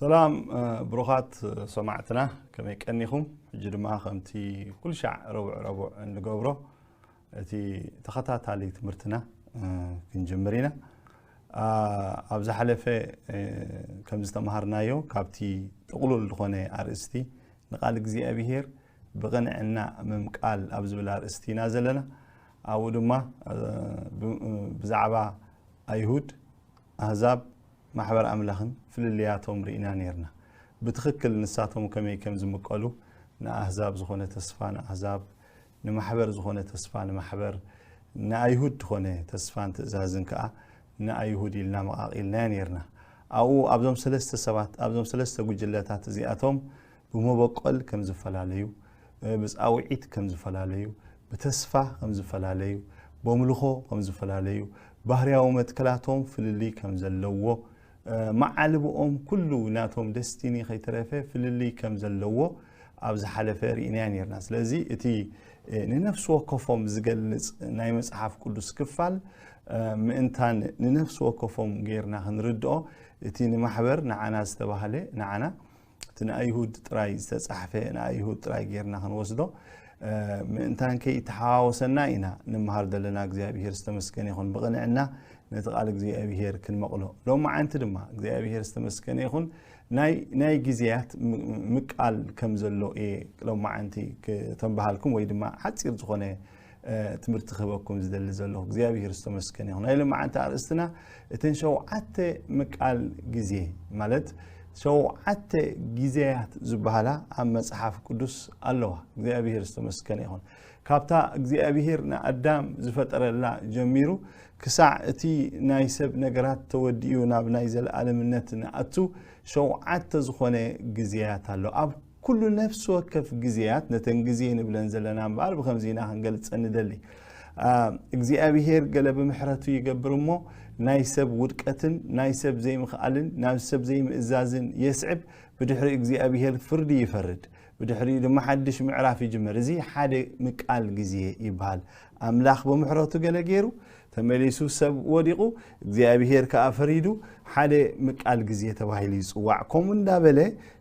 ሰላም ብሩኻት ሰማዕትና፣ ከመይ ቀኒኹም? ሕጂ ድማ ከምቲ ኩሉ ሻዕ ረቡዕ ረቡዕ እንገብሮ እቲ ተኸታታሊ ትምህርትና ክንጅምር ኢና። ኣብ ዝሓለፈ ከም ዝተምሃርናዮ ካብቲ ጥቕሉል ዝኾነ ኣርእስቲ ንቓል እግዚኣብሔር ብቕንዕና ምምቃል ኣብ ዝብል ኣርእስቲ ኢና ዘለና። ኣብኡ ድማ ብዛዕባ ኣይሁድ፣ ኣህዛብ፣ ማሕበር ኣምላኽን ፍልልያቶም ርኢና ኔርና። ብትኽክል ንሳቶም ከመይ ከም ዝምቀሉ፣ ንኣህዛብ ዝኾነ ተስፋ ንኣህዛብ፣ ንማሕበር ዝኾነ ተስፋ ንማሕበር፣ ንኣይሁድ ዝኾነ ተስፋን ትእዛዝን ከኣ ንኣይሁድ ኢልና መቓቒልናዮ ኔርና። ኣብኡ ኣብዞም ሰለስተ ሰባት፣ ኣብዞም ሰለስተ ጉጅለታት እዚኣቶም ብመበቆል ከም ዝፈላለዩ፣ ብጻውዒት ከም ዝፈላለዩ፣ ብተስፋ ከም ዝፈላለዩ፣ በምልኾ ከም ዝፈላለዩ፣ ባህርያዊ መትከላቶም ፍልልይ ከም ዘለዎ፣ መዓልብኦም ኩሉ ናቶም ደስቲኒ ከይተረፈ ፍልልይ ከም ዘለዎ ኣብ ዝሓለፈ ርኢናዮ ኔርና። ስለዚ እቲ ንነፍሲ ወከፎም ዝገልጽ ናይ መጽሓፍ ቅዱስ ክፋል ምእንታን ንነፍሲ ወከፎም ጌርና ክንርድኦ፣ እቲ ንማሕበር ንዓና ዝተባህለ ንዓና እቲ ንኣይሁድ ጥራይ ዝተጻሕፈ ንኣይሁድ ጥራይ ጌርና ክንወስዶ ምእንታን ከይተሓዋወሰና ኢና ንምሃር ዘለና። እግዚኣብሔር ዝተመስገነ ይኹን። ብቕንዕና ነቲ ቃል እግዚኣብሔር ክንመቕሎ ሎማዓንቲ ድማ እግዚኣብሔር ዝተመስገነ ይኹን። ናይ ግዜያት ምቃል ከም ዘሎ እየ ሎማዓንቲ ክተንበሃልኩም ወይ ድማ ሓፂር ዝኾነ ትምህርቲ ክህበኩም ዝደሊ ዘለኹ። እግዚኣብሔር ዝተመስገነ ይኹን። ናይ ሎማዓንቲ ኣርእስትና እተን ሸውዓተ ምቃል ግዜ ማለት ሸውዓተ ግዜያት ዝበሃላ ኣብ መጽሓፍ ቅዱስ ኣለዋ። እግዚኣብሔር ዝተመስገነ ይኹን። ካብታ እግዚኣብሔር ንኣዳም ዝፈጠረላ ጀሚሩ ክሳዕ እቲ ናይ ሰብ ነገራት ተወዲኡ ናብ ናይ ዘለኣለምነት ንኣቱ ሸውዓተ ዝኾነ ግዜያት ኣሎ። ኣብ ኩሉ ነፍሲ ወከፍ ግዜያት ነተን ግዜ ንብለን ዘለና እምበኣር ብኸምዚ ኢና ክንገልጸን ንደሊ። እግዚኣብሔር ገለ ብምሕረቱ ይገብር እሞ ናይ ሰብ ውድቀትን ናይ ሰብ ዘይምኽኣልን ናብ ሰብ ዘይምእዛዝን የስዕብ። ብድሕሪ እግዚኣብሔር ፍርዲ ይፈርድ። ብድሕሪኡ ድማ ሓድሽ ምዕራፍ ይጅመር። እዚ ሓደ ምቃል ግዜ ይበሃል። ኣምላኽ ብምሕረቱ ገለ ገይሩ ተመሊሱ ሰብ ወዲቑ እግዚኣብሔር ከኣ ፈሪዱ ሓደ ምቃል ግዜ ተባሂሉ ይጽዋዕ። ከምኡ እንዳበለ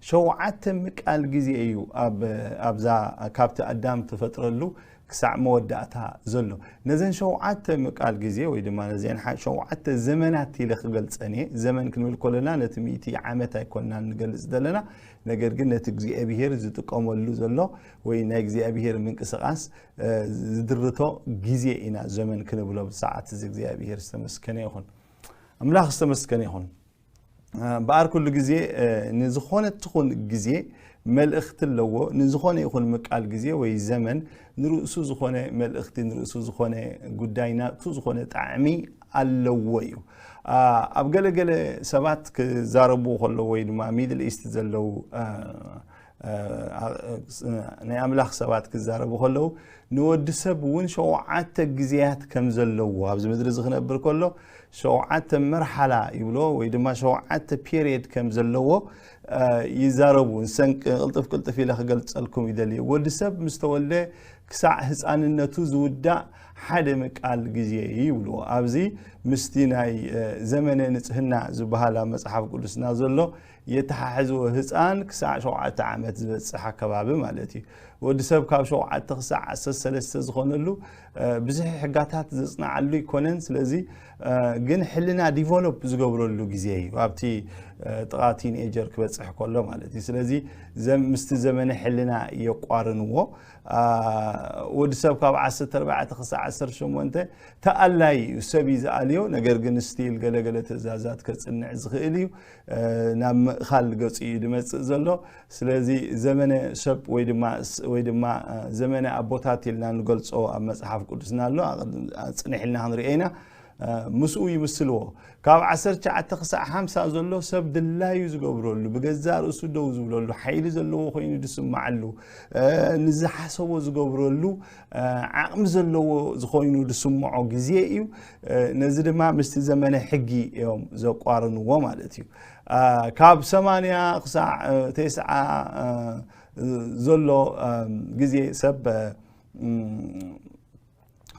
ሸውዓተ ምቃል ግዜ እዩ ኣብዛ ካብቲ ኣዳም ተፈጥረሉ ክሳዕ መወዳእታ ዘሎ። ነዘን ሸውዓተ ምቃል ግዜ ወይ ድማ ነዘን ሸውዓተ ዘመናት ኢለ ክገልጸን እየ። ዘመን ክንብል ከለና ነቲ ሚእቲ ዓመት ኣይኮንና ንገልጽ ዘለና፣ ነገር ግን ነቲ እግዚኣብሔር ዝጥቀመሉ ዘሎ ወይ ናይ እግዚኣብሔር ምንቅስቃስ ዝድርቶ ግዜ ኢና ዘመን ክንብሎ ብሰዓት እዚ እግዚኣብሔር ዝተመስገነ ይኹን። ኣምላኽ ዝተመስገነ ይኹን። እምበኣር ኩሉ ግዜ ንዝኾነ ትኹን ግዜ መልእኽቲ ኣለዎ። ንዝኾነ ይኹን ምቃል ግዜ ወይ ዘመን ንርእሱ ዝኾነ መልእኽቲ ንርእሱ ዝኾነ ጉዳይ ናቱ ዝኾነ ጣዕሚ ኣለዎ እዩ። ኣብ ገለገለ ሰባት ክዛረቡ ከለዉ ወይ ድማ ሚድል ኢስት ዘለዉ ናይ ኣምላኽ ሰባት ክዛረቡ ከለዉ ንወዲ ሰብ እውን ሸውዓተ ግዜያት ከም ዘለዎ ኣብዚ ምድሪ እዚ ክነብር ከሎ ሸውዓተ መርሓላ ይብሎ ወይ ድማ ሸውዓተ ፔሪየድ ከም ዘለዎ ይዛረቡ። ንሰን ቅልጥፍ ቅልጥፍ ኢለ ክገልጸልኩም ይደሊ። ወዲ ሰብ ምስ ተወልደ ክሳዕ ህፃንነቱ ዝውዳእ ሓደ ምቃል ግዜ እዩ ይብልዎ። ኣብዚ ምስቲ ናይ ዘመነ ንጽህና ዝበሃል ኣብ መጽሓፍ ቅዱስና ዘሎ የተሓሕዝዎ። ህፃን ክሳዕ ሸውዓተ ዓመት ዝበፅሕ ኣከባቢ ማለት እዩ። ወዲ ሰብ ካብ ሸውዓተ ክሳዕ ዓሰርተ ሰለስተ ዝኾነሉ ብዙሕ ሕጋታት ዘፅናዓሉ ኣይኮነን። ስለዚ ግን ሕልና ዲቨሎፕ ዝገብረሉ ግዜ እዩ። ኣብቲ ጥቓ ቲንኤጀር ክበፅሕ ከሎ ማለት እዩ። ስለዚ ምስቲ ዘመነ ሕልና የቋርንዎ። ወዲ ሰብ ካብ ዓሰርተ ኣርባዕተ ክሳዕ ዓሰርተ ሸሞንተ ተኣላይ እዩ። ሰብ እዩ ዝኣልዮ፣ ነገር ግን ስቲል ገለገለ ትእዛዛት ከፅንዕ ዝኽእል እዩ። ናብ ምእኻል ገፁ እዩ ዝመፅእ ዘሎ። ስለዚ ዘመነ ሰብ ወይ ድማ ወይ ድማ ዘመነ ኣቦታት ኢልና ንገልፆ ኣብ መፅሓፍ ቅዱስና ኣሎ። ፅንሕ ኢልና ክንሪኦ ኢና። ምስኡ ይምስልዎ። ካብ ዓሰርተ ትሽዓተ ክሳዕ ሓምሳ ዘሎ ሰብ ድላዩ ዝገብረሉ፣ ብገዛእ ርእሱ ደው ዝብለሉ፣ ሓይሊ ዘለዎ ኮይኑ ዝስምዓሉ፣ ንዝሓሰቦ ዝገብረሉ ዓቕሚ ዘለዎ ዝኾይኑ ዝስምዖ ግዜ እዩ። ነዚ ድማ ምስቲ ዘመነ ሕጊ እዮም ዘቋርንዎ ማለት እዩ። ካብ ሰማንያ ክሳዕ ተስዓ ዘሎ ግዜ ሰብ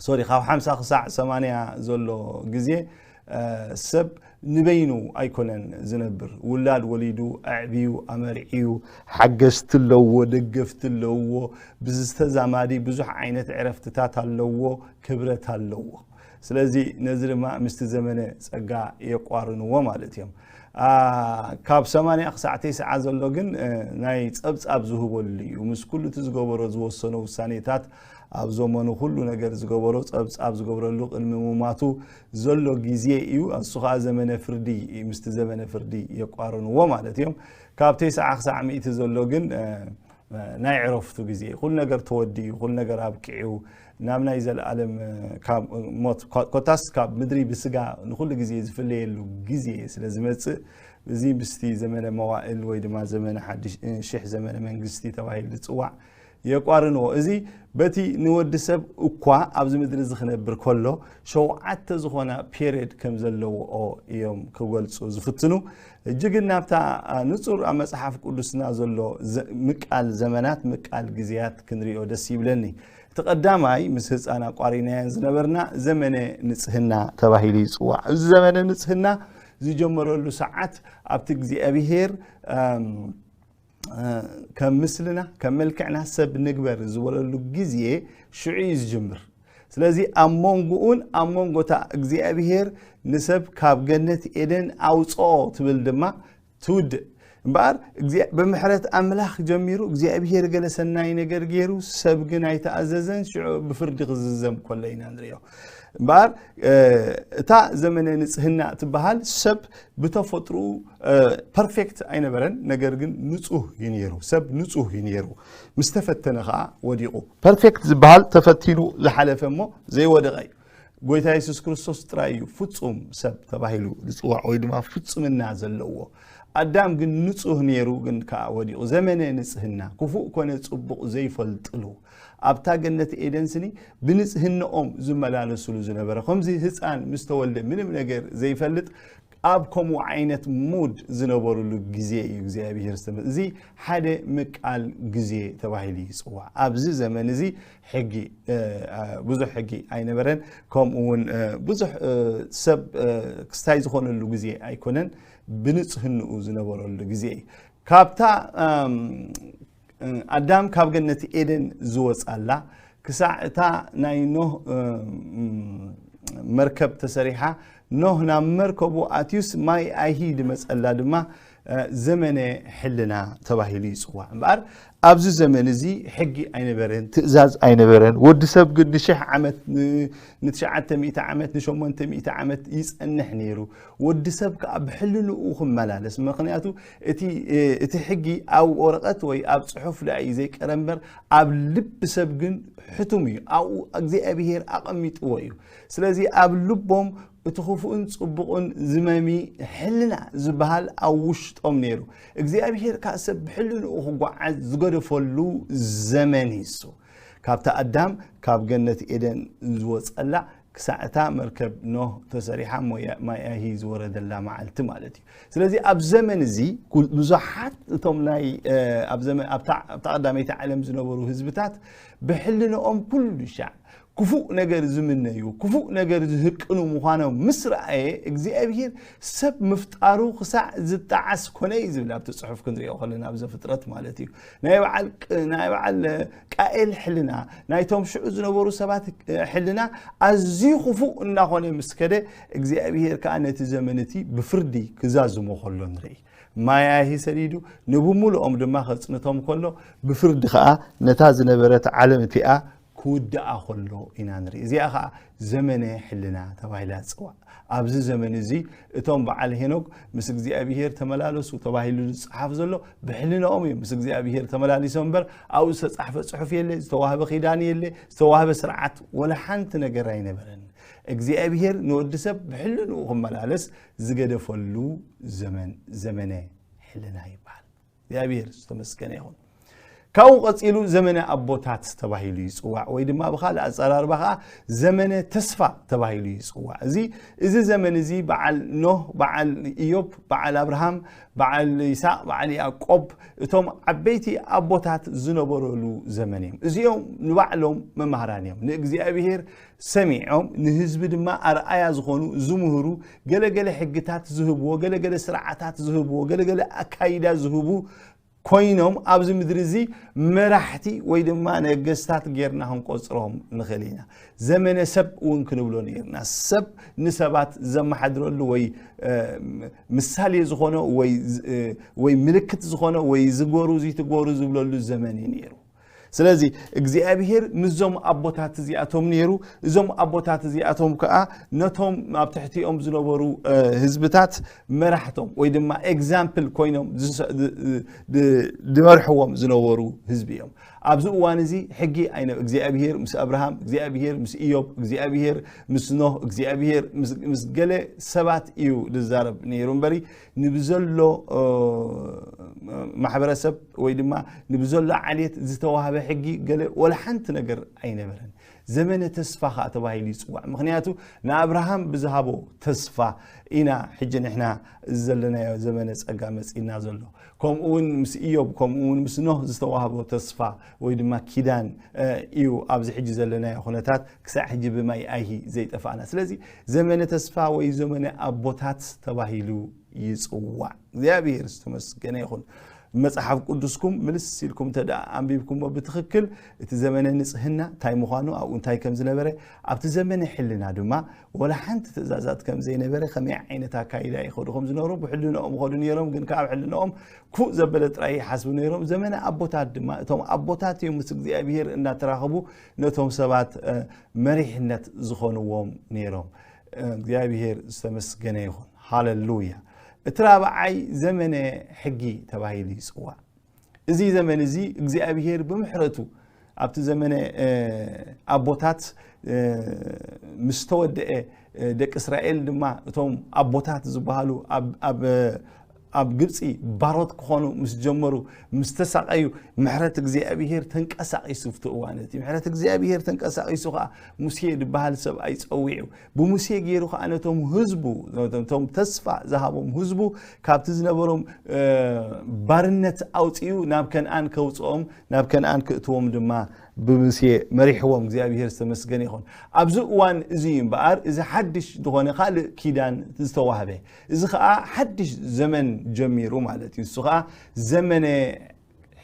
ሶሪ ካብ ሓምሳ ክሳዕ ሰማንያ ዘሎ ግዜ ሰብ ንበይኑ ኣይኮነን ዝነብር። ውላድ ወሊዱ፣ ኣዕብዩ፣ ኣመርዕዩ፣ ሓገዝቲ ኣለውዎ፣ ደገፍቲ ኣለውዎ። ብዝተዛማዲ ብዙሕ ዓይነት ዕረፍትታት ኣለውዎ፣ ክብረት ኣለዎ። ስለዚ ነዚ ድማ ምስቲ ዘመነ ጸጋ የቋርንዎ ማለት እዮም። ካብ ሰማንያ ክሳዕ ተስዓ ዘሎ ግን ናይ ጸብጻብ ዝህበሉ እዩ። ምስ ኩሉ እቲ ዝገበሮ ዝወሰኖ ውሳኔታት፣ ኣብ ዘመኑ ኩሉ ነገር ዝገበሮ ጸብጻብ ዝገብረሉ፣ ቅድሚ ምማቱ ዘሎ ግዜ እዩ። እሱ ኸዓ ዘመነ ፍርዲ፣ ምስቲ ዘመነ ፍርዲ የቋርንዎ ማለት እዮም። ካብ ተስዓ ክሳዕ ሚእቲ ዘሎ ግን ናይ ዕረፍቱ ግዜ፣ ኩሉ ነገር ተወዲኡ፣ ኩሉ ነገር ኣብቂዑ፣ ናብ ናይ ዘለኣለም ሞት፣ ኮታስ ካብ ምድሪ ብስጋ ንኹሉ ግዜ ዝፍለየሉ ግዜ ስለ ዝመጽእ፣ እዚ ምስቲ ዘመነ መዋእል ወይ ድማ ዘመነ ሓድሽ ሽሕ ዘመነ መንግስቲ ተባሂሉ ዝጽዋዕ የቋርንዎ። እዚ በቲ ንወዲ ሰብ እኳ ኣብዚ ምድሪ እዚ ክነብር ከሎ ሸውዓተ ዝኾና ፔሬድ ከም ዘለዎኦ እዮም ክገልጹ ዝፍትኑ። እጂ ግን ናብታ ንጹር ኣብ መጽሓፍ ቅዱስና ዘሎ ምቃል ዘመናት፣ ምቃል ግዜያት ክንሪኦ ደስ ይብለኒ። እቲ ቀዳማይ ምስ ህፃን ኣቋሪናዮ ዝነበርና ዘመነ ንጽህና ተባሂሉ ይጽዋዕ። እዚ ዘመነ ንጽህና ዝጀመረሉ ሰዓት ኣብቲ እግዚኣብሄር ከም ምስልና፣ ከም መልክዕና ሰብ ንግበር ዝበለሉ ግዜ ሽዑ እዩ ዝጅምር። ስለዚ ኣብ መንጎኡን ኣብ መንጎታ እግዚኣብሄር ንሰብ ካብ ገነት ኤደን ኣውፅኦ ትብል ድማ ትውድእ። እምበኣር ብምሕረት ኣምላኽ ጀሚሩ እግዚኣብሄር ገለ ሰናይ ነገር ገይሩ፣ ሰብ ግን ኣይተኣዘዘን። ሽዑ ብፍርዲ ክዝዘም ከሎ ኢና ንሪኦ። እምበኣር እታ ዘመነ ንጽህና ትበሃል ሰብ ብተፈጥሩ ፐርፌክት ኣይነበረን፣ ነገር ግን ንጹህ እዩ ነይሩ። ሰብ ንጹህ እዩ ነይሩ። ምስ ተፈተነ ኸኣ ወዲቑ። ፐርፌክት ዝበሃል ተፈቲኑ ዝሓለፈ እሞ ዘይወደቐ እዩ። ጎይታ የሱስ ክርስቶስ ጥራይ እዩ ፍጹም ሰብ ተባሂሉ ዝጽዋዕ ወይ ድማ ፍጹምና ዘለዎ። ኣዳም ግን ንጹህ ነይሩ፣ ግን ከኣ ወዲቑ። ዘመነ ንጽህና፣ ክፉእ ኮነ ጽቡቕ ዘይፈልጥሉ፣ ኣብታ ገነት ኤደን ስኒ ብንጽህንኦም ዝመላለሱሉ ዝነበረ። ከምዚ ህፃን ምስ ተወልደ ምንም ነገር ዘይፈልጥ ኣብ ከምኡ ዓይነት ሙድ ዝነበሩሉ ግዜ እዩ እግዚኣብሔር ዝተመ-፣ እዚ ሓደ ምቃል ግዜ ተባሂሉ ይፅዋዕ። ኣብዚ ዘመን እዚ ሕጊ ብዙሕ ሕጊ ኣይነበረን። ከምኡ እውን ብዙሕ ሰብ ክስታይ ዝኾነሉ ግዜ ኣይኮነን። ብንፅህንኡ ዝነበረሉ ግዜ እዩ። ካብታ ኣዳም ካብ ገነት ኤደን ዝወፃላ ክሳዕ እታ ናይ ኖህ መርከብ ተሰሪሓ፣ ኖህ ናብ መርከቡ ኣትዩስ ማይ ኣይሂ ድመፀላ ድማ ዘመነ ሕልና ተባሂሉ ይፅዋዕ። እምበኣር ኣብዚ ዘመን እዚ ሕጊ ኣይነበረን፣ ትእዛዝ ኣይነበረን። ወዲ ሰብ ግን ንሽሕ ዓመት፣ ንትሽዓተ ሚእቲ ዓመት፣ ንሸሞንተ ሚእቲ ዓመት ይጸንሕ ነይሩ። ወዲ ሰብ ከኣ ብሕልንኡ ክመላለስ፣ ምኽንያቱ እቲ ሕጊ ኣብ ወረቐት ወይ ኣብ ጽሑፍ ደኣ እዩ ዘይቀረ እምበር፣ ኣብ ልቢ ሰብ ግን ሕቱም እዩ። ኣብኡ እግዚኣብሄር ኣቐሚጥዎ እዩ። ስለዚ ኣብ ልቦም እቲ ክፉእን ጽቡቕን ዝመሚ ሕልና ዝበሃል ኣብ ውሽጦም ነይሩ። እግዚኣብሄር ከኣ ሰብ ብሕልንኡ ክጓዓዝ ዝገደፈሉ ዘመን እዩ እሱ። ካብቲ ኣዳም ካብ ገነት ኤደን ዝወጸላ ክሳዕ እታ መርከብ ኖህ ተሰሪሓ ማይ ኣይሂ ዝወረደላ መዓልቲ ማለት እዩ። ስለዚ ኣብ ዘመን እዚ ብዙሓት እቶም ናይ ኣብታ ቀዳመይቲ ዓለም ዝነበሩ ህዝብታት ብሕልንኦም ኩሉ ሻዕ ክፉእ ነገር ዝምነዩ፣ ክፉእ ነገር ዝህቅኑ ምዃኖም ምስ ረኣየ እግዚኣብሄር ሰብ ምፍጣሩ ክሳዕ ዝጠዓስ ኮነ እዩ ዝብል ኣብቲ ጽሑፍ ክንሪኦ ከለና ኣብ ዘፍጥረት ማለት እዩ። ናይ በዓል ቃኤል ሕልና፣ ናይቶም ሽዑ ዝነበሩ ሰባት ሕልና ኣዝዩ ክፉእ እናኾነ ምስ ከደ እግዚኣብሄር ከኣ ነቲ ዘመን እቲ ብፍርዲ ክዛዝሞ ከሎ ንርኢ። ማያሂ ሰዲዱ ንብምሉኦም ድማ ከጽንቶም ከሎ ብፍርዲ ከኣ ነታ ዝነበረት ዓለም እቲኣ ክውድኣ ከሎ ኢና ንርኢ። እዚኣ ኸዓ ዘመነ ሕልና ተባሂላ ትጽዋዕ። ኣብዚ ዘመን እዚ እቶም በዓል ሄኖክ ምስ እግዚኣብሄር ተመላለሱ ተባሂሉ ዝጸሓፍ ዘሎ ብሕልናኦም እዮም ምስ እግዚኣብሄር ተመላሊሶም እምበር ኣብኡ ዝተጻሕፈ ጽሑፍ የለ፣ ዝተዋህበ ኪዳን የለ፣ ዝተዋህበ ስርዓት ወላ ሓንቲ ነገር ኣይነበረን። እግዚኣብሄር ንወዲ ሰብ ብሕልንኡ ክመላለስ ዝገደፈሉ ዘመን ዘመነ ሕልና ይበሃል። እግዚኣብሔር ዝተመስገነ ይኹን። ካብኡ ቀጺሉ ዘመነ ኣቦታት ተባሂሉ ይጽዋዕ፣ ወይ ድማ ብኻልእ ኣጸራርባ ኸዓ ዘመነ ተስፋ ተባሂሉ ይጽዋዕ። እዚ፣ እዚ ዘመን እዚ በዓል ኖህ፣ በዓል ኢዮብ፣ በዓል ኣብርሃም፣ በዓል ይስሐቅ፣ በዓል ያዕቆብ፣ እቶም ዓበይቲ ኣቦታት ዝነበረሉ ዘመን እዮም። እዚኦም ንባዕሎም መማህራን እዮም። ንእግዚኣብሔር ሰሚዖም፣ ንህዝቢ ድማ ኣርኣያ ዝኾኑ፣ ዝምህሩ፣ ገለገለ ሕግታት ዝህብዎ፣ ገለገለ ስርዓታት ዝህብዎ፣ ገለገለ ኣካይዳ ዝህቡ ኮይኖም፣ ኣብዚ ምድሪ እዚ መራሕቲ ወይ ድማ ነገስታት ጌርና ክንቆጽሮም ንኽእል ኢና። ዘመነ ሰብ እውን ክንብሎ ነይርና። ሰብ ንሰባት ዘመሓድረሉ ወይ፣ እ፣ ምሳሌ ዝኾኖ ወይ ዝ-፣ እ፣ ወይ ምልክት ዝኾኖ ወይ ዝግበሩ ዝይትግበሩ ዝብለሉ ዘመን እዩ ነይሩ። ስለዚ እግዚኣብሔር ምስዞም ኣቦታት እዚኣቶም ነይሩ። እዞም ኣቦታት እዚኣቶም ከኣ ነቶም ኣብ ትሕቲኦም ዝነበሩ፣ እ፣ ህዝብታት መራሕቶም ወይ ድማ ኤግዛምፕል ኮይኖም ዝሰ-፣ ድ-፣ ድ-፣ ድመርሕዎም ዝነበሩ ህዝቢ እዮም። ኣብዚ እዋን እዚ ሕጊ ኣይነ-፣ እግዚኣብሔር ምስ ኣብርሃም፣ እግዚኣብሔር ምስ ኢዮብ፣ እግዚኣብሔር ምስ ኖህ፣ እግዚኣብሔር ምስ፣ ምስ ገለ ሰባት እዩ ዝዛረብ ነይሩ እምበሪ፣ ንብዘሎ፣ እ፣ ማሕበረሰብ ወይ ድማ ንብዘሎ ዓሌት ዝተዋህበ ሕጊ ገለ ወላ ሓንቲ ነገር ኣይነበረን። ዘመነ ተስፋ ኸኣ ተባሂሉ ይጽዋዕ። ምኽንያቱ ንኣብርሃም ብዝሃቦ ተስፋ ኢና ሕጂ ንሕና ዘለናዮ ዘመነ ጸጋ መጺእና ዘሎ። ከምኡ እውን ምስ ኢዮብ፣ ከምኡ እውን ምስ ኖህ ዝተዋህቦ ተስፋ ወይ ድማ ኪዳን፣ እ፣ እዩ ኣብዚ ሕጂ ዘለናዮ ኩነታት ክሳዕ ሕጂ ብማይ ኣይሂ ዘይጠፋእና። ስለዚ ዘመነ ተስፋ ወይ ዘመነ ኣቦታት ተባሂሉ ይጽዋዕ። እግዚኣብሔር ዝተመስገነ ይኹን። መጽሓፍ ቅዱስኩም ምልስ ኢልኩም እንተ ደኣ ኣንቢብኩሞ ብትኽክል እቲ ዘመነ ንጽህና እንታይ ምዃኑ፣ ኣብኡ እንታይ ከም ዝነበረ፣ ኣብቲ ዘመነ ሕልና ድማ ወላ ሓንቲ ትእዛዛት ከም ዘይነበረ፣ ከመይ ዓይነት ኣካይዳ ይኸዱ ከም ዝነበሩ ብሕልንኦም ይኸዱ ነይሮም፣ ግን ካብ ሕልንኦም ኩእ ዘበለ ጥራይ ይሓስቡ ነይሮም። ዘመነ ኣቦታት ድማ፣ እቶም ኣቦታት እዮም ምስ እግዚኣብሔር እናተራኸቡ ነቶም ሰባት፣ እ፣ መሪሕነት ዝኾንዎም ነይሮም። እ፣ እግዚኣብሔር ዝተመስገነ ይኹን። ሃሌሉያ። እቲ ራብዓይ ዘመነ ሕጊ ተባሂሉ ይጽዋዕ። እዚ ዘመን እዚ እግዚኣብሔር ብምሕረቱ ኣብቲ ዘመነ፣ እ፣ ኣቦታት፣ እ፣ ምስ ተወደአ፣ እ፣ ደቂ እስራኤል ድማ እቶም ኣቦታት ዝበሃሉ ኣብ፣ ኣብ፣ ኣብ ግብፂ ባሮት ክኾኑ ምስ ጀመሩ፣ ምስ ተሳቐዩ፣ ምሕረት እግዚኣብሔር ተንቀሳቒሱ ኣብቲ እዋን እቲ። ምሕረት እግዚኣብሔር ተንቀሳቒሱ ኸዓ ሙሴ ዝበሃል ሰብኣይ ጸዊዑ። ብሙሴ ገይሩ ኸዓ ነቶም ህዝቡ፣ ነቶም ተስፋ ዝሃቦም ህዝቡ ካብቲ ዝነበሮም፣ እ፣ ባርነት ኣውፂኡ ናብ ከነኣን ከውፅኦም፣ ናብ ከነኣን ክእትዎም ድማ ብሙሴ መሪሕዎም። እግዚኣብሔር ዝተመስገነ ይኹን። ኣብዚ እዋን እዚ እዩ እምበኣር፣ እዚ ሓድሽ ዝኾነ ካልእ ኪዳን ዝተዋህበ። እዚ ኸዓ ሓድሽ ዘመን ጀሚሩ ማለት እዩ። እሱ ኸዓ ዘመነ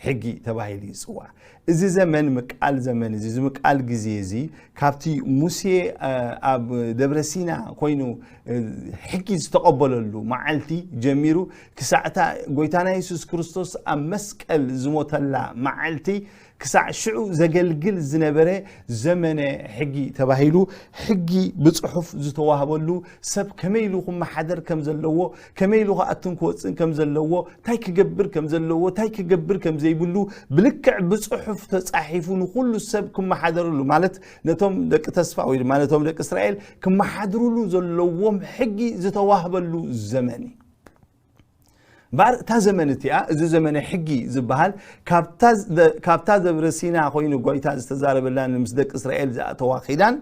ሕጊ ተባሂሉ ይጽዋዕ። እዚ ዘመን ምቃል ዘመን እዚ፣ እዚ ምቃል ግዜ እዚ ካብቲ ሙሴ፣ እ፣ ኣብ ደብረ ሲና ኮይኑ፣ እ፣ ሕጊ ዝተቐበለሉ መዓልቲ ጀሚሩ ክሳዕ እታ ጎይታና የሱስ ክርስቶስ ኣብ መስቀል ዝሞተላ መዓልቲ ክሳዕ ሽዑ ዘገልግል ዝነበረ ዘመነ ሕጊ ተባሂሉ፣ ሕጊ ብጽሑፍ ዝተዋህበሉ፣ ሰብ ከመይ ኢሉ ክመሓደር ከም ዘለዎ፣ ከመይ ኢሉ ክኣቱን ክወጽእን ከም ዘለዎ፣ እንታይ ክገብር ከም ዘለዎ፣ እንታይ ክገብር ከም ዘይብሉ፣ ብልክዕ ብጽሑፍ ተጻሒፉ ንኹሉ ሰብ ክመሓደርሉ፣ ማለት ነቶም ደቂ ተስፋ ወይ ድማ ነቶም ደቂ እስራኤል ክመሓድርሉ ዘለዎም ሕጊ ዝተዋህበሉ ዘመን እዩ። እምበኣር እታ ዘመን እቲኣ፣ እዚ ዘመነ ሕጊ ዝበሃል፣ ካብታ ዝ-፣ ካብታ ደብረ ሲና ኮይኑ ጐይታ ዝተዛረበላን ምስ ደቂ እስራኤል ዝኣተዋ ኪዳን፣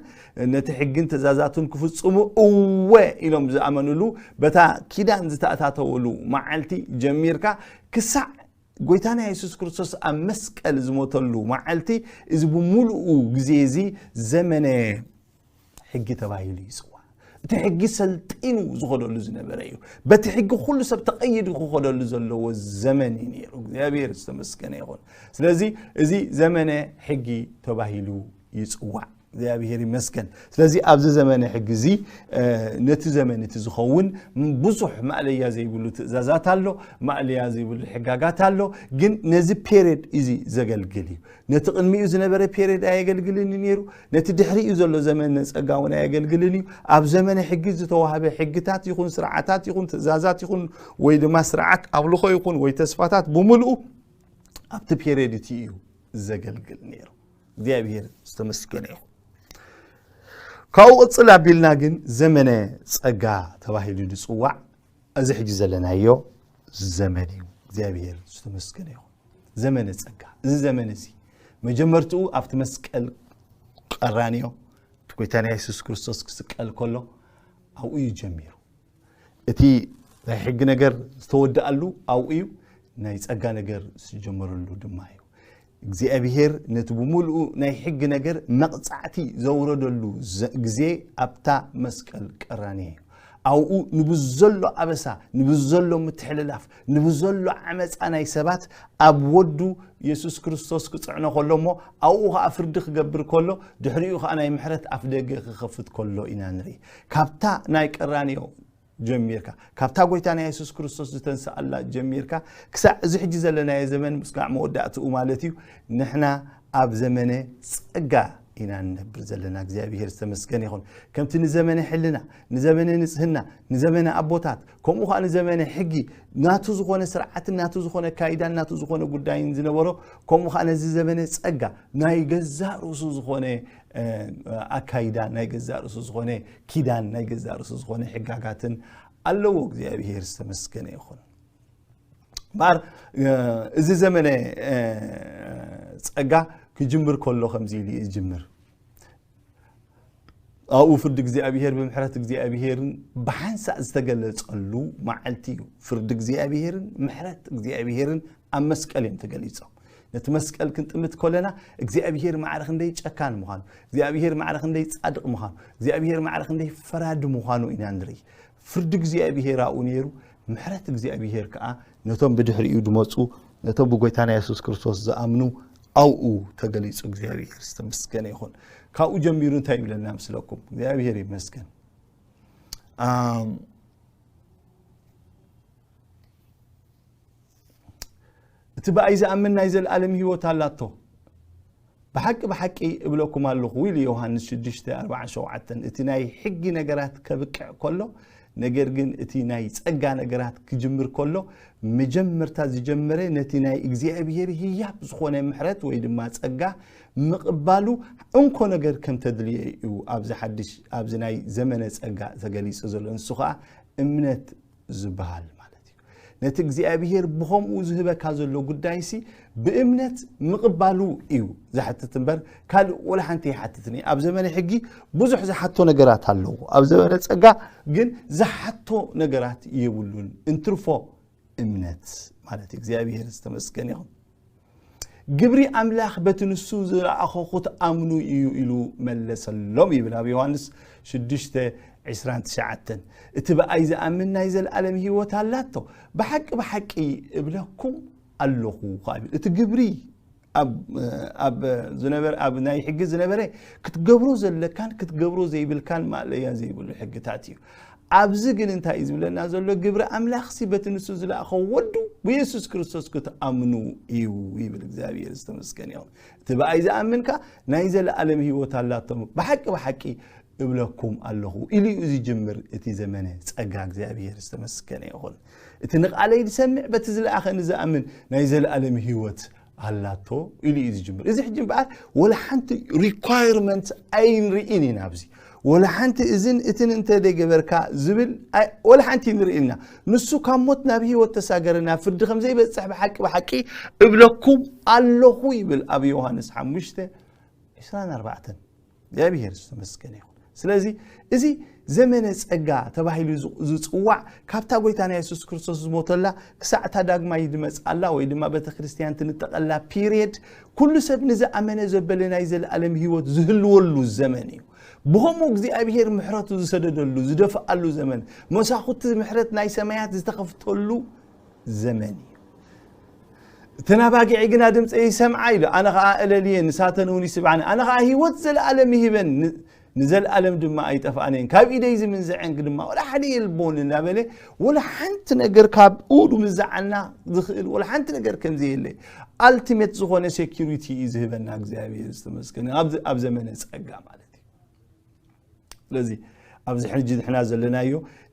ነቲ ሕግን ትእዛዛቱን ክፍጽሙ እወ ኢሎም ዝኣመኑሉ፣ በታ ኪዳን ዝተኣታተውሉ መዓልቲ ጀሚርካ ክሳዕ ጐይታና የሱስ ክርስቶስ ኣብ መስቀል ዝሞተሉ መዓልቲ፣ እዚ ብምሉኡ ግዜ እዚ ዘመነ ሕጊ ተባሂሉ ይጽዋዕ። እቲ ሕጊ ሰልጢኑ ዝኸደሉ ዝነበረ እዩ። በቲ ሕጊ ኩሉ ሰብ ተቐይዱ ክኸደሉ ዘለዎ ዘመን እዩ ነይሩ። እግዚኣብሔር ዝተመስገነ ይኹን። ስለዚ እዚ ዘመነ ሕጊ ተባሂሉ ይጽዋዕ። እግዚኣብሔር ይመስገን። ስለዚ ኣብዚ ዘመነ ሕጊ እዚ፣ እ፣ ነቲ ዘመን እቲ ዝኸውን ብዙሕ ማእለያ ዘይብሉ ትእዛዛት ኣሎ፣ ማእለያ ዘይብሉ ሕጋጋት ኣሎ። ግን ነዚ ፔሬድ እዚ ዘገልግል እዩ። ነቲ ቅድሚኡ ዝነበረ ፔሬድ ኣየገልግልን እዩ ነይሩ። ነቲ ድሕሪኡ ዘሎ ዘመነ ጸጋ እውን ኣየገልግልን እዩ። ኣብ ዘመነ ሕጊ ዝተዋህበ ሕግታት ይኹን ስርዓታት ይኹን ትእዛዛት ይኹን ወይ ድማ ስርዓት ኣምልኾ ይኹን ወይ ተስፋታት ብምልኡ ኣብቲ ፔሬድ እቲ እዩ ዘገልግል ነይሩ። እግዚኣብሔር ዝተመስገነ ይኹን። ካብኡ ቅጽል ኣቢልና ግን ዘመነ ጸጋ ተባሂሉ ዝጽዋዕ እዚ ሕጂ ዘለናዮ ዘመን እዩ። እግዚኣብሔር ዝተመስገነ ይኹን። ዘመነ ጸጋ፣ እዚ ዘመን እዚ መጀመርትኡ ኣብቲ መስቀል ቀራንዮ እቲ ጎይታና የሱስ ክርስቶስ ክስቀል ከሎ ኣብኡ እዩ ጀሚሩ። እቲ ናይ ሕጊ ነገር ዝተወደኣሉ ኣብኡ እዩ። ናይ ጸጋ ነገር ዝጀመረሉ ድማ እዩ። እግዚኣብሔር ነቲ ብምሉኡ ናይ ሕጊ ነገር መቕጻዕቲ ዘውረደሉ ዘ- ግዜ ኣብታ መስቀል ቀራንዮ እዩ። ኣብኡ ንብዘሎ ኣበሳ፣ ንብዘሎ ምትሕልላፍ፣ ንብዘሎ ዓመፃ ናይ ሰባት ኣብ ወዱ የሱስ ክርስቶስ ክፅዕኖ ከሎ እሞ ኣብኡ ከዓ ፍርዲ ክገብር ከሎ ድሕሪኡ ከዓ ናይ ምሕረት ኣፍ ደገ ክኸፍት ከሎ ኢና ንርኢ። ካብታ ናይ ቀራንዮ ጀሚርካ፣ ካብታ ጎይታና የሱስ ክርስቶስ ዝተንስኣላ ጀሚርካ ክሳዕ እዚ ሕጂ ዘለናዮ ዘመን ምስጋዕ መወዳእትኡ ማለት እዩ። ንሕና ኣብ ዘመነ ፀጋ ኢና ንነብር ዘለና። እግዚኣብሔር ዝተመስገነ ይኹን። ከምቲ ንዘመነ ሕልና፣ ንዘመነ ንጽህና፣ ንዘመነ ኣቦታት፣ ከምኡ ከዓ ንዘመነ ሕጊ ናቱ ዝኾነ ስርዓትን ናቱ ዝኾነ ካይዳን ናቱ ዝኾነ ጉዳይን ዝነበሮ፣ ከምኡ ከዓ ነዚ ዘመነ ጸጋ ናይ ገዛእ ርእሱ ዝኾነ ኣካይዳ፣ ናይ ገዛእ ርእሱ ዝኾነ ኪዳን፣ ናይ ገዛእ ርእሱ ዝኾነ ሕጋጋትን ኣለዎ። እግዚኣብሔር ዝተመስገነ ይኹን። እምበኣር እዚ ዘመነ ጸጋ ክጅምር ከሎ ከምዚ ኢሉ እዩ ዝጅምር። ኣብኡ ፍርዲ እግዚኣብሔር ብምሕረት እግዚኣብሔርን ብሓንሳእ ዝተገለጸሉ መዓልቲ እዩ። ፍርዲ እግዚኣብሔርን ምሕረት እግዚኣብሔርን ኣብ መስቀል እዮም ተገሊጾም። ነቲ መስቀል ክንጥምት ከለና እግዚኣብሔር ማዕረ ክንደይ ጨካን ምዃኑ፣ እግዚኣብሔር ማዕረ ክንደይ ጻድቕ ምዃኑ፣ እግዚኣብሔር ማዕረ ክንደይ ፈራዲ ምዃኑ ኢና ንርኢ። ፍርዲ እግዚኣብሔር ኣብኡ ነይሩ። ምሕረት እግዚኣብሔር ከዓ ነቶም ብድሕሪኡ ዝመፁ፣ ነቶም ብጎይታና የሱስ ክርስቶስ ዝኣምኑ ኣብኡ ተገሊጹ። እግዚኣብሔር ዝተመስገነ ይኹን። ካብኡ ጀሚሩ እንታይ ይብለና ምስለኩም? እግዚኣብሔር ይመስገን። ኣም፣ እቲ ብኣይ ዝኣምን ናይ ዘለኣለም ህይወት ኣላቶ። ብሓቂ ብሓቂ እብለኩም ኣለኹ ኢሉ ዮሃንስ ሽዱሽተ ኣርባዓ ሸውዓተ። እቲ ናይ ሕጊ ነገራት ከብቅዕ ከሎ፣ ነገር ግን እቲ ናይ ጸጋ ነገራት ክጅምር ከሎ፣ መጀመርታ ዝጀመረ ነቲ ናይ እግዚኣብሔር ህያብ ዝኾነ ምሕረት ወይ ድማ ጸጋ ምቕባሉ እንኮ ነገር ከም ተድልየ እዩ ኣብዚ ሓድሽ፣ ኣብዚ ናይ ዘመነ ጸጋ ተገሊጹ ዘሎ። ንሱ ኸኣ እምነት ዝበሃል ማለት እዩ። ነቲ እግዚኣብሔር ብኸምኡ ዝህበካ ዘሎ ጉዳይሲ ብእምነት ምቕባሉ እዩ ዝሓትት እምበር ካልእ ወላ ሓንቲ ይሓትትን እዩ። ኣብ ዘመነ ሕጊ ብዙሕ ዝሓቶ ነገራት ኣለዎ። ኣብ ዘመነ ጸጋ ግን ዝሓቶ ነገራት የብሉን። እንትርፎ እምነት ማለት እዩ። እግዚኣብሔር ዝተመስገነ ይኹን። ግብሪ ኣምላኽ በቲ ንሱ ዝለኣኾ ክትኣምኑ እዩ ኢሉ መለሰሎም ይብል ኣብ ዮሃንስ ሽዱሽተ ዕስራን ትሽዓተን። እቲ ብኣይ ዝኣምን ናይ ዘለኣለም ህይወት ኣላቶ። ብሓቂ ብሓቂ እብለኩም ኣለኹ ከኣ ይብል። እቲ ግብሪ ኣብ ኣብ ዝነበረ ኣብ ናይ ሕጊ ዝነበረ ክትገብሮ ዘለካን ክትገብሮ ዘይብልካን ማእለያ ዘይብሉ ሕግታት እዩ። ኣብዚ ግን እንታይ እዩ ዝብለና ዘሎ? ግብሪ ኣምላኽሲ በቲ ንሱ ዝለኣኸ ወዱ ብየሱስ ክርስቶስ ክትኣምኑ እዩ ይብል። እግዚኣብሔር ዝተመስገነ ይኹን። እቲ ብኣይ ዝኣምን ከኣ ናይ ዘለኣለም ህይወት ኣላቶም። ብሓቂ ብሓቂ እብለኩም ኣለኹ ኢሉ እዩ ዝጅምር እቲ ዘመነ ጸጋ። እግዚኣብሔር ዝተመስገነ ይኹን። እቲ ንቓለይ ዝሰምዕ በቲ ዝለኣኸኒ ዝኣምን ናይ ዘለኣለም ህይወት ኣላቶ ኢሉ እዩ ዝጅምር። እዚ ሕጂ እምበኣር ወላ ሓንቲ ሪኳየርመንት ኣይንርኢን ኢና ኣብዚ። ወላ ሓንቲ እዝን እትን እንተ ደይገበርካ ዝብል ኣይ- ወላ ሓንቲ ይንርኢና። ንሱ ካብ ሞት ናብ ህይወት ተሳገረና፣ ፍርዲ ከም ዘይበጽሕ ብሓቂ ብሓቂ እብለኩም ኣለኹ ይብል ኣብ ዮሃንስ ሓሙሽተ ዕስራን ኣርባዕተን። እግዚኣብሔር ዝተመስገነ ይኹን። ስለዚ እዚ ዘመነ ጸጋ ተባሂሉ ዝ- ዝጽዋዕ ካብታ ጎይታና የሱስ ክርስቶስ ዝሞተላ ክሳዕ እታ ዳግማይ ዝመጽኣላ ወይ ድማ ቤተ ክርስቲያን ትንጠቐላ ፒሪየድ ኩሉ ሰብ ንዝኣመነ ዘበለ ናይ ዘለኣለም ህይወት ዝህልወሉ ዘመን እዩ። ብኸምኡ እግዚኣብሔር ምሕረቱ ዝሰደደሉ ዝደፍኣሉ ዘመን፣ መሳኹቲ ምሕረት ናይ ሰማያት ዝተኸፍተሉ ዘመን እዩ። እተን ኣባጊዕ ግና ድምፀይ ይሰምዓ ኢሉ፣ ኣነ ኸዓ እለልየን፣ ንሳተን እውን ይስምዓኒ፣ ኣነ ኸዓ ህይወት ዘለኣለም ይህበን፣ ን- ንዘለኣለም ድማ ኣይጠፍኣን እየን፣ ካብ ኢደይ ዝምንዝዐን ድማ ወላ ሓደ የልቦን እናበለ፣ ወላ ሓንቲ ነገር ካብኡ ንምንዝዓና ዝኽእል ወላ ሓንቲ ነገር ከም ዘየለ፣ ኣልቲሜት ዝኾነ ሴኪሪቲ እዩ ዝህበና እግዚኣብሔር ዝተመስገነ ኣብ ኣብ ዘመነ ጸጋ ማለት እዩ። ስለዚ ኣብዚ ሕጂ ንሕና ዘለናዮ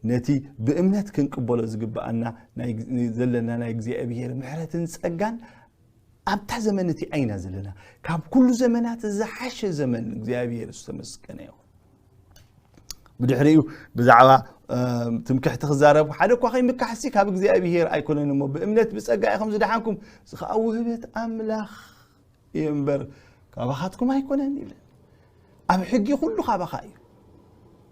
ነቲ ብእምነት ክንቅበሎ ዝግብኣና ናይ ግዝ- ዘለና ናይ እግዚኣብሔር ምሕረትን ጸጋን ኣብታ ዘመን እቲኣ ኢና ዘለና። ካብ ኩሉ ዘመናት ዝሓሸ ዘመን እግዚኣብሔር ዝተመስገነ ይኹን። ብድሕሪኡ ብዛዕባ ትምክሕቲ ክዛረብ ሓደ እኳ ከይምካሕሲ ካብ እግዚኣብሔር ኣይኮነን እሞ ብእምነት ብጸጋ ኢኹም ዝደሓንኩም፣ እዚ ከዓ ውህበት ኣምላኽ እዩ እምበር ካባኻትኩም ኣይኮነን ይብል። ኣብ ሕጊ ኩሉ ካባኻ እዩ።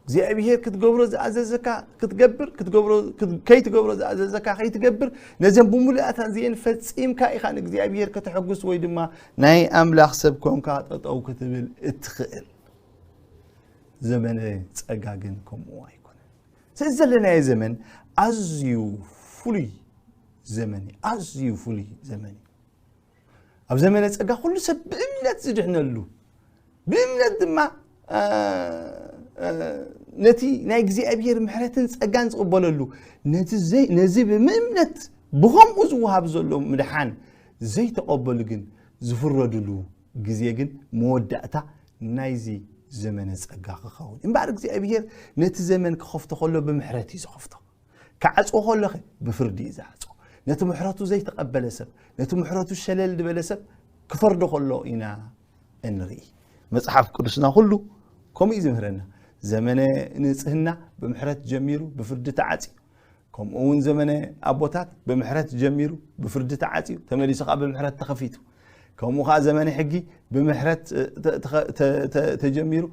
እግዚኣብሔር ክትገብሮ ዝኣዘዘካ ክትገብር፣ ክትገብሮ፣ ክት-፣ ከይትገብሮ ዝኣዘዘካ ከይትገብር፣ ነዘን ብምሉኣታ እዚአን ፈጺምካ ኢኻ ንእግዚኣብሔር ከተሐጉስ ወይ ድማ ናይ ኣምላኽ ሰብ ኮንካ ጠጠው ክትብል እትኽእል። ዘመነ ጸጋ ግን ከምኡ ኣይኮነን። ስለዚ ዘለናዮ ዘመን ኣዝዩ ፍሉይ ዘመን እዩ። ኣዝዩ ፍሉይ ዘመን እዩ። ኣብ ዘመነ ጸጋ ኩሉ ሰብ ብእምነት ዝድሕነሉ፣ ብእምነት ድማ፣ እ፣ እ፣ ነቲ ናይ እግዚኣብሔር ምሕረትን ጸጋን ዝቕበለሉ፣ ነቲ ዘይ-፣ ነዚ ብምእምነት ብኸምኡ ዝወሃብ ዘሎ ምድሓን ዘይተቐበሉ ግን ዝፍረድሉ ግዜ ግን መወዳእታ ናይዚ ዘመነ ጸጋ ክኸውን። እምበኣር እግዚኣብሔር ነቲ ዘመን ክኸፍቶ ከሎ ብምሕረት እዩ ዝኸፍቶ። ክዓጽዎ ከሎ ኸ ብፍርዲ እዩ ዝዓጽዎ። ነቲ ምሕረቱ ዘይተቐበለ ሰብ፣ ነቲ ምሕረቱ ሸለል ዝበለ ሰብ ክፈርዶ ከሎ ኢና እንርኢ። መጽሓፍ ቅዱስና ኩሉ ከምኡ እዩ ዝምህረና። ዘመነ ንጽህና ብምሕረት ጀሚሩ ብፍርዲ ተዓጽዩ። ከምኡ እውን ዘመነ ኣቦታት ብምሕረት ጀሚሩ ብፍርዲ ተዓጽዩ፣ ተመሊሱ ኸዓ ብምሕረት ተኸፊቱ። ከምኡ ኸዓ ዘመነ ሕጊ ብምሕረት፣ እ፣ ተ-፣ ተኸ-፣ ተ-፣ ተ-፣ ተጀሚሩ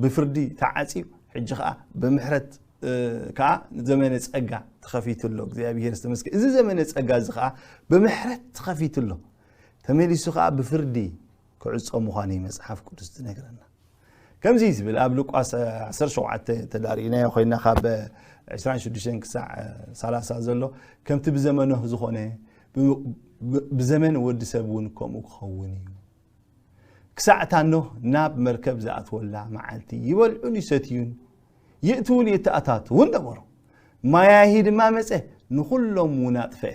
ብፍርዲ ተዓጽዩ፣ ሕጂ ኸዓ ብምሕረት፣ እ፣ ከኣ ዘመነ ጸጋ ተኸፊቱ ኣሎ። እግዚኣብሔር ዝተመስገነ። እዚ ዘመነ ጸጋ እዚ ከኣ ብምሕረት ተኸፊቱ ኣሎ። ተመሊሱ ከኣ ብፍርዲ ክዕጾ ምዃኑ እዩ መጽሓፍ ቅዱስ ዝነግረና። ከምዚ እዩ ዝብል ኣብ ሉቃስ ዓሰርተ ሸውዓተ ተዳሪእናዮ ኮይና ካብ ዕስራን ሽዱሽተን ክሳዕ ሰላሳ ዘሎ፣ ከምቲ ብዘመኖ ዝኾነ ብ-፣ ብ-፣ ብዘመን ወዲ ሰብ እውን ከምኡ ክኸውን እዩ። ክሳዕ እታ ኖህ ናብ መርከብ ዝኣትወላ መዓልቲ ይበልዑን ይሰትዩን፣ ይእትውን ይተኣታትውን ነበሩ። ማያሂ ድማ መጸ፣ ንኹሎም እውን ኣጥፍአ።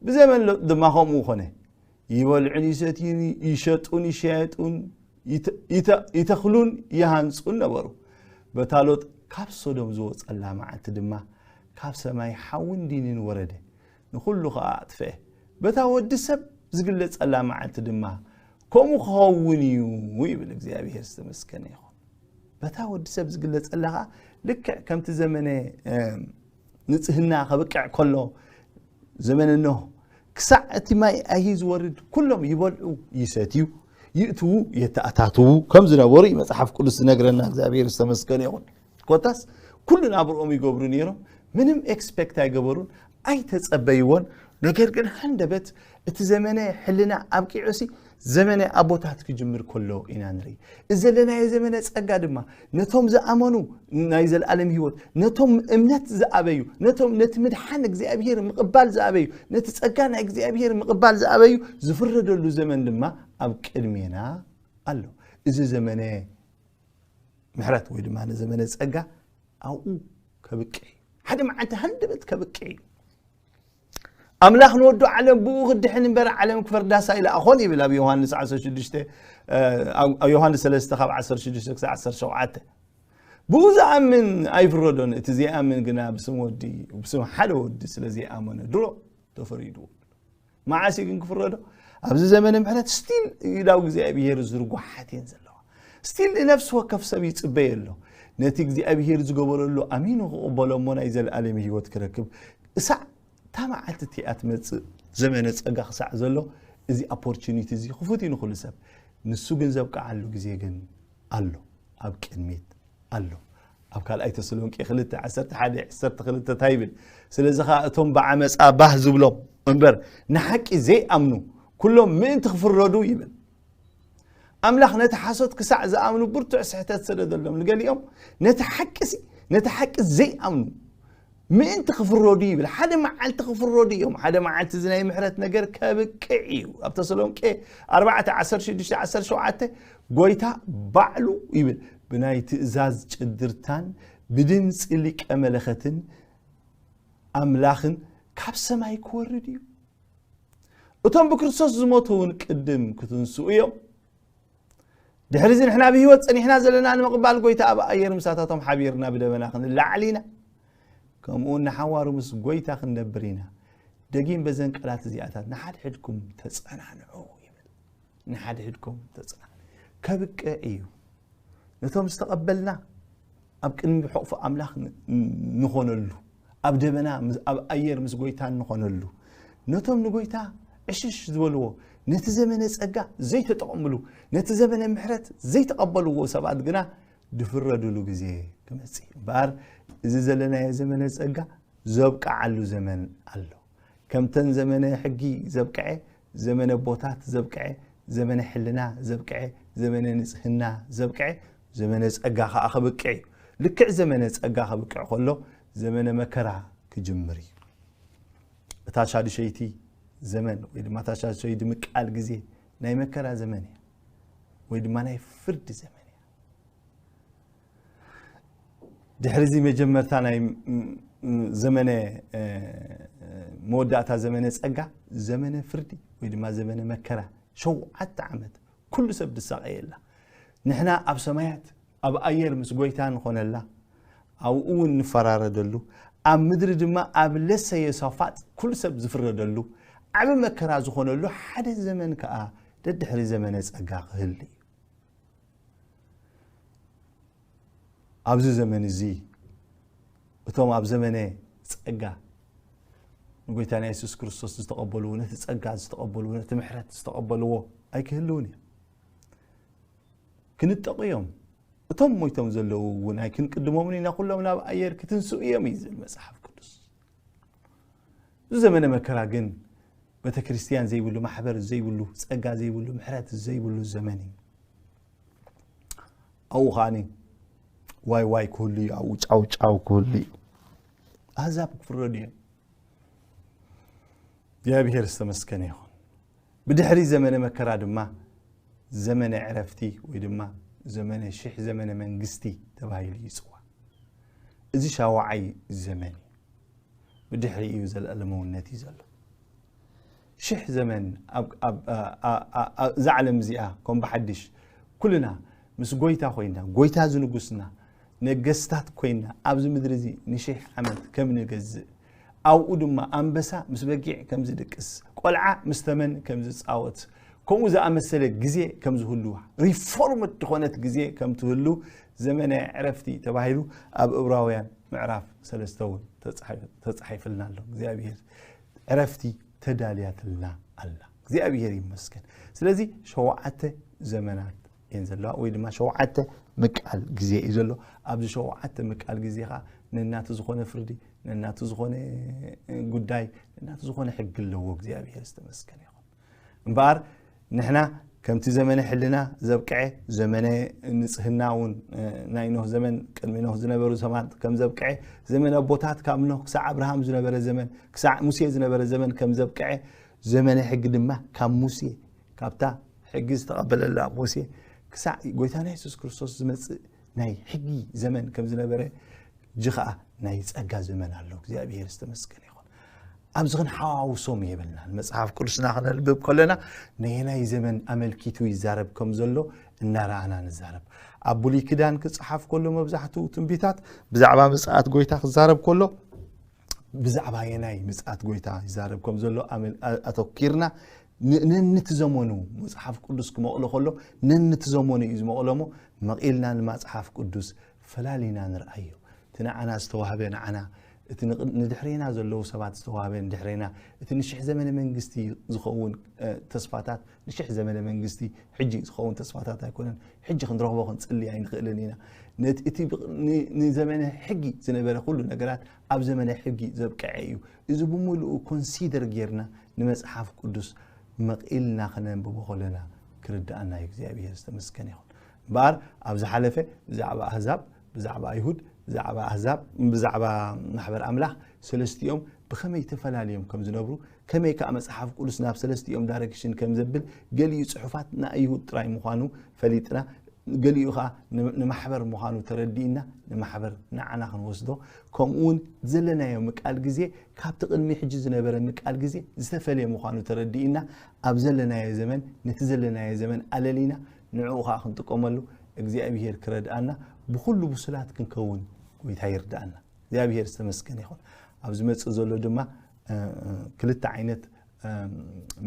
ብዘመን ሎጥ ድማ ከምኡ ኾነ። ይበልዑን ይሰትዩን፣ ይሸጡን ይሸየጡን፣ ይተ-፣ ይተ-፣ ይተኽሉን ይሃንጹን ነበሩ። በታ ሎጥ ካብ ሶዶም ዝወጸላ መዓልቲ ድማ ካብ ሰማይ ሓውን ዲንን ወረደ፣ ንኹሉ ኸኣ ኣጥፍአ። በታ ወዲ ሰብ ዝግለጸላ መዓልቲ ድማ ከምኡ ክኸውን እዩ ይብል እግዚኣብሔር ዝተመስገነ ይኹን። በታ ወዲ ሰብ ዝግለጸላ ኸኣ ልክዕ ከምቲ ዘመነ፣ እ፣ ንጽህና ከብቅዕ ከሎ፣ ዘመነ ኖህ ክሳዕ እቲ ማይ ኣይሂ ዝወርድ ኩሎም ይበልዑ፣ ይሰትዩ፣ ይእትዉ፣ የተኣታትዉ ከም ዝነበሩ እዩ መጽሓፍ ቅዱስ ዝነግረና። እግዚኣብሔር ዝተመስገነ ይኹን። ኮታስ ኩሉ ናብርኦም ይገብሩ ነይሮም። ምንም ኤክስፔክት ኣይገበሩን፣ ኣይተጸበይዎን። ነገር ግን ሃንደበት እቲ ዘመነ ሕልና ኣብቂዑሲ ዘመነ ኣቦታት ክጅምር ከሎ ኢና ንርኢ። እዚ ዘለናዮ ዘመነ ጸጋ ድማ ነቶም ዝኣመኑ ናይ ዘለኣለም ህይወት፣ ነቶም እምነት ዝኣበዩ፣ ነቶም ነቲ ምድሓን እግዚኣብሔር ምቕባል ዝኣበዩ፣ ነቲ ጸጋ ናይ እግዚኣብሔር ምቕባል ዝኣበዩ ዝፍረደሉ ዘመን ድማ ኣብ ቅድሜና ኣሎ። እዚ ዘመነ ምሕረት ወይ ድማ ንዘመነ ጸጋ ኣብኡ ከብቅዕ እዩ። ሓደ መዓልቲ ሃንደበት ከብቅዕ እዩ። ኣምላኽ ንወዱ ዓለም ብኡ ክድሕን እምበር ዓለም ክፈርዳሳ ኣይለኣኾን ይብል ኣብ ዮሃንስ ዓሰርተ ሽዱሽተ፣ እ፣ ኣብ፣ ኣብ ዮሃንስ ሰለስተ ካብ ዓሰርተ ሽዱሽተ ክሳብ ዓሰርተ ሸውዓተ። ብኡ ዝኣምን ኣይፍረዶን፣ እቲ ዘይኣምን ግና ብስም ወዲ፣ ብስም ሓደ ወዲ ስለ ዘይኣመነ ድሮ ተፈሪድዎ። መዓስ እዩ ግን ክፍረዶ? ኣብዚ ዘመነ ምሕረት ስቲል ኢዳው እግዚኣብሔር ዝርጓሓት እየን ዘለዋ። ስቲል ንነፍሲ ወከፍ ሰብ ይጽበየ ኣሎ። ነቲ እግዚኣብሔር ዝገበረሉ ኣሚኑ ክቕበሎ እሞ ናይ ዘለኣለም ህይወት ክረክብ። እሳዕ እታ መዓልቲ እቲኣ ትመጽእ ዘመነ ጸጋ ክሳዕ ዘሎ እዚ ኦፖርቹኒቲ እዚ ክፉት እዩ ንኹሉ ሰብ። ንሱ ግን ዘብቅዓሉ ግዜ ግን ኣሎ፣ ኣብ ቅድሚት ኣሎ። ኣብ ካልኣይ ተሰሎንቄ ክልተ ዓሰርተ ሓደ ዓሰርተ ክልተ እንታይ ይብል? ስለዚ ኸኣ እቶም ብዓመጻ ባህ ዝብሎም እምበር ንሓቂ ዘይኣምኑ ኩሎም ምእንቲ ክፍረዱ ይብል። ኣምላኽ ነቲ ሓሶት ክሳዕ ዝኣምኑ ብርቱዕ ስሕተት ሰደደሎም። ንገሊኦም ነቲ ሓቂሲ፣ ነቲ ሓቂ ዘይኣምኑ ምእንቲ ክፍረዱ ይብል። ሓደ መዓልቲ ክፍረዱ እዮም። ሓደ መዓልቲ እዚ ናይ ምሕረት ነገር ከብቅዕ እዩ። ኣብ ተሰሎንቄ ኣርባዕተ ዓሰርተ ሽዱሽተ ዓሰርተ ሸውዓተ ጎይታ ባዕሉ ይብል፣ ብናይ ትእዛዝ ጭድርታን ብድምፂ ሊቀ መለኸትን ኣምላኽን ካብ ሰማይ ክወርድ እዩ። እቶም ብክርስቶስ ዝሞቱ እውን ቅድም ክትንስኡ እዮም። ድሕሪ እዚ ንሕና ብህይወት ጸኒሕና ዘለና ንምቕባል ጎይታ ኣብ ኣየር ምሳታቶም ሓቢርና ብደበና ክንለዓል ኢና። ከምኡ እውን ንሓዋሩ ምስ ጎይታ ክንነብር ኢና። ደጊም በዘን ቃላት እዚኣታት ንሓድሕድኩም ተጸናንዑ ይብል። ንሓድሕድኩም ተጸናንዑ። ከብቅዕ እዩ። ነቶም ዝተቐበልና ኣብ ቅድሚ ሕቑፊ ኣምላኽ ን- ንኾነሉ፣ ኣብ ደበና ምስ- ኣብ ኣየር ምስ ጎይታ ንኾነሉ፣ ነቶም ንጎይታ ዕሽሽ ዝበልዎ፣ ነቲ ዘመነ ጸጋ ዘይተጠቐምሉ፣ ነቲ ዘመነ ምሕረት ዘይተቐበልዎ ሰባት ግና ዝፍረድሉ ግዜ ክመጽእ እዩ። እምበኣር እዚ ዘለናዮ ዘመነ ጸጋ ዘብቅዓሉ ዘመን ኣሎ። ከምተን ዘመነ ሕጊ ዘብቅዐ፣ ዘመነ ኣቦታት ዘብቅዐ፣ ዘመነ ሕልና ዘብቅዐ፣ ዘመነ ንጽህና ዘብቅዐ፣ ዘመነ ጸጋ ከኣ ክብቅዕ እዩ። ልክዕ ዘመነ ጸጋ ክብቅዕ ከሎ ዘመነ መከራ ክጅምር እዩ። እታ ሻዱሸይቲ ዘመን ወይ ድማ እታ ሻዱሸይቲ ምቃል ግዜ ናይ መከራ ዘመን እያ፣ ወይ ድማ ናይ ፍርዲ ዘመን እያ። ድሕሪ እዚ መጀመርታ ናይ ዘመነ መወዳእታ ዘመነ ጸጋ፣ ዘመነ ፍርዲ ወይ ድማ ዘመነ መከራ፣ ሸውዓተ ዓመት ኩሉ ሰብ ዝሳቐየላ። ንሕና ኣብ ሰማያት ኣብ ኣየር ምስ ጎይታ ንኾነላ፣ ኣብኡ እውን ንፈራረደሉ፣ ኣብ ምድሪ ድማ ኣብ ለሰየ ሳፋጥ ኩሉ ሰብ ዝፍረደሉ ዓብ መከራ ዝኾነሉ ሓደ ዘመን ከኣ ደድሕሪ ዘመነ ጸጋ ክህል እዩ። ኣብዚ ዘመን እዚ እቶም ኣብ ዘመነ ጸጋ ንጎይታና የሱስ ክርስቶስ ዝተቐበልዎ፣ ነቲ ጸጋ ዝተቐበልዎ፣ ነቲ ምሕረት ዝተቐበልዎ ኣይክህልውን እዮም። ክንጠቑ እዮም። እቶም ሞይቶም ዘለዉ እውን ኣይክንቅድሞምን ኢና፣ ኩሎም ናብ ኣየር ክትንስኡ እዮም እዩ ዝብል መጽሓፍ ቅዱስ። እዚ ዘመነ መከራ ግን ቤተ ክርስቲያን ዘይብሉ፣ ማሕበር ዘይብሉ፣ ጸጋ ዘይብሉ፣ ምሕረት ዘይብሉ ዘመን እዩ። ኣብኡ ከዓኒ ዋይ ዋይ ክህሉ እዩ፣ ኣብኡ ጫው ጫው ክህሉ እዩ። ኣህዛብ ክፍረዱ እዮም። እግዚኣብሔር ዝተመስገነ ይኹን። ብድሕሪ ዘመነ መከራ ድማ ዘመነ ዕረፍቲ ወይ ድማ ዘመነ ሽሕ ዘመነ መንግስቲ ተባሂሉ ይጽዋዕ። እዚ ሻውዓይ ዘመን እዩ። ብድሕሪኡ ዘለኣለማውነት እዩ ዘሎ። ሽሕ ዘመን ኣብ- ኣብ- ኣ- ኣ- ኣ- እዛ ዓለም እዚኣ ከም ብሓድሽ ኩልና ምስ ጎይታ ኮይና፣ ጎይታ ዝንጉስና ነገስታት ኮይና ኣብዚ ምድሪ እዚ ንሽሕ ዓመት ከም ንገዝእ፣ ኣብኡ ድማ ኣንበሳ ምስ በጊዕ ከም ዝድቅስ፣ ቆልዓ ምስ ተመን ከም ዝጻወት፣ ከምኡ ዝኣመሰለ ግዜ ከም ዝህሉ፣ ሪፎርምድ ዝኾነት ግዜ ከም ትህሉ ዘመነ ዕረፍቲ ተባሂሉ ኣብ እብራውያን ምዕራፍ ሰለስተ እውን ተጻሒ- ተጻሒፍልና ኣሎ። እግዚኣብሔር ዕረፍቲ ተዳልያትልና ኣላ። እግዚኣብሔር ይመስገን። ስለዚ ሸውዓተ ዘመናት እየን ዘለዋ፣ ወይ ድማ ሸውዓተ ምቃል ግዜ እዩ ዘሎ። ኣብዚ ሸውዓተ ምቃል ግዜ ኸዓ ነናቱ ዝኾነ ፍርዲ፣ ነናቱ ዝኾነ ጉዳይ፣ ነናቱ ዝኾነ ሕጊ ኣለዎ። እግዚኣብሔር ዝተመስገነ ይኹን። እምበኣር ንሕና ከምቲ ዘመነ ሕልና ዘብቅዐ፣ ዘመነ ንጽህና እውን፣ እ፣ ናይ ኖህ ዘመን፣ ቅድሚ ኖህ ዝነበሩ ሰባት ከም ዘብቅዐ፣ ዘመነ ኣቦታት ካብ ኖህ ክሳዕ ኣብርሃም ዝነበረ ዘመን፣ ክሳዕ ሙሴ ዝነበረ ዘመን ከም ዘብቅዐ፣ ዘመነ ሕጊ ድማ ካብ ሙሴ፣ ካብታ ሕጊ ዝተቐበለላ ሙሴ ክሳዕ ጎይታና የሱስ ክርስቶስ ዝመጽእ ናይ ሕጊ ዘመን ከም ዝነበረ፣ እጂ ኸኣ ናይ ጸጋ ዘመን ኣሎ። እግዚኣብሔር ዝተመስገነ ይኹን። ኣብዚ ክንሓዋውሶም የብልናን። መጽሓፍ ቅዱስና ክነንብብ ከለና ነየናይ ዘመን ኣመልኪቱ ይዛረብ ከም ዘሎ እናረኣና ንዛረብ። ኣብ ብሉይ ኪዳን ክጸሓፍ ከሎ መብዛሕትኡ ትንቢታት ብዛዕባ ምጽኣት ጎይታ ክዛረብ ከሎ ብዛዕባ የናይ ምጽኣት ጎይታ ይዛረብ ከም ዘሎ ኣመል- ኣ- ኣተኪርና ን- ነንቲ ዘመኑ መጽሓፍ ቅዱስ ክመቕሎ ከሎ ነንቲ ዘመኑ እዩ ዝመቕሎ እሞ መቒልና ንመጽሓፍ ቅዱስ ፈላሊና ንርኣዮ። እቲ ንዓና ዝተዋህበ ንዓና፣ እቲ ንቕ- ንድሕሬና ዘለዉ ሰባት ዝተዋህበ ንድሕሬና፣ እቲ ንሽሕ ዘመነ መንግስቲ ዝኸውን፣ እ፣ ተስፋታት፣ ንሽሕ ዘመነ መንግስቲ ሕጂ ዝኸውን ተስፋታት ኣይኮነን። ሕጂ ክንረኽቦ ክንጽሊ ኣይንኽእልን ኢና። ነቲ- እቲ ብቕ- ን- ንዘመነ ሕጊ ዝነበረ ኩሉ ነገራት ኣብ ዘመነ ሕጊ ዘብቅዐ እዩ። እዚ ብምሉኡ ኮንሲደር ጌርና ንመጽሓፍ ቅዱስ መቒልና ክነንብቦ ከለና ክርድኣና እዩ። እግዚኣብሔር ዝተመስገነ ይኹን። እምበኣር ኣብ ዝሓለፈ ብዛዕባ ኣህዛብ፣ ብዛዕባ ኣይሁድ፣ ብዛዕባ ኣህዛብ፣ ብዛዕባ ማሕበር ኣምላኽ ሰለስቲኦም ብኸመይ ተፈላለዮም ከም ዝነብሩ፣ ከመይ ከኣ መጽሓፍ ቅዱስ ናብ ሰለስቲኦም ዳይሬክሽን ከም ዘብል፣ ገሊኡ ጽሑፋት ንኣይሁድ ጥራይ ምዃኑ ፈሊጥና፣ ገሊኡ ኸኣ ን- ንማሕበር ምዃኑ ተረዲእና፣ ንማሕበር ንዓና ክንወስዶ፣ ከምኡ እውን ዘለናዮ ምቃል ግዜ ካብቲ ቅድሚ ሕጂ ዝነበረ ምቃል ግዜ ዝተፈልየ ምዃኑ ተረዲእና፣ ኣብ ዘለናዮ ዘመን ነቲ ዘለናዮ ዘመን ኣለሊና ንዕኡ ኸኣ ክንጥቀመሉ እግዚኣብሄር ክረድኣና፣ ብኹሉ ብሱላት ክንከውን ጎይታ ይርድኣና። እግዚኣብሄር ዝተመስገነ ይኹን። ኣብ ዝመጽእ ዘሎ ድማ፣ እ፣ እ፣ ክልተ ዓይነት፣ እ፣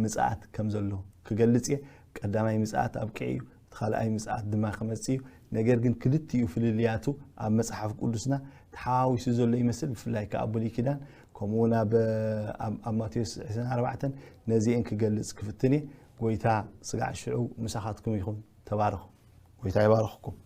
ምጽኣት ከም ዘሎ ክገልጽ እየ። ቀዳማይ ምጽኣት ኣብቂዑ እዩ፣ እቲ ካልኣይ ምጽኣት ድማ ክመጽእ እዩ። ነገር ግን ክልቲኡ ፍልልያቱ ኣብ መጽሓፍ ቅዱስና ተሓዋዊሱ ዘሎ ይመስል። ብፍላይ ከኣ ብሉይ ኪዳን፣ ከምኡ እውን ኣብ ኣብ- ኣብ ማቴዎስ ዕስራን ኣርባዕተን ነዚአን ክገልጽ ክፍትን እየ። ጎይታ ስጋዕ ሽዑ ምሳኻትኩም ይኹን። ተባረኹ። ጎይታ ይባርኽኩም።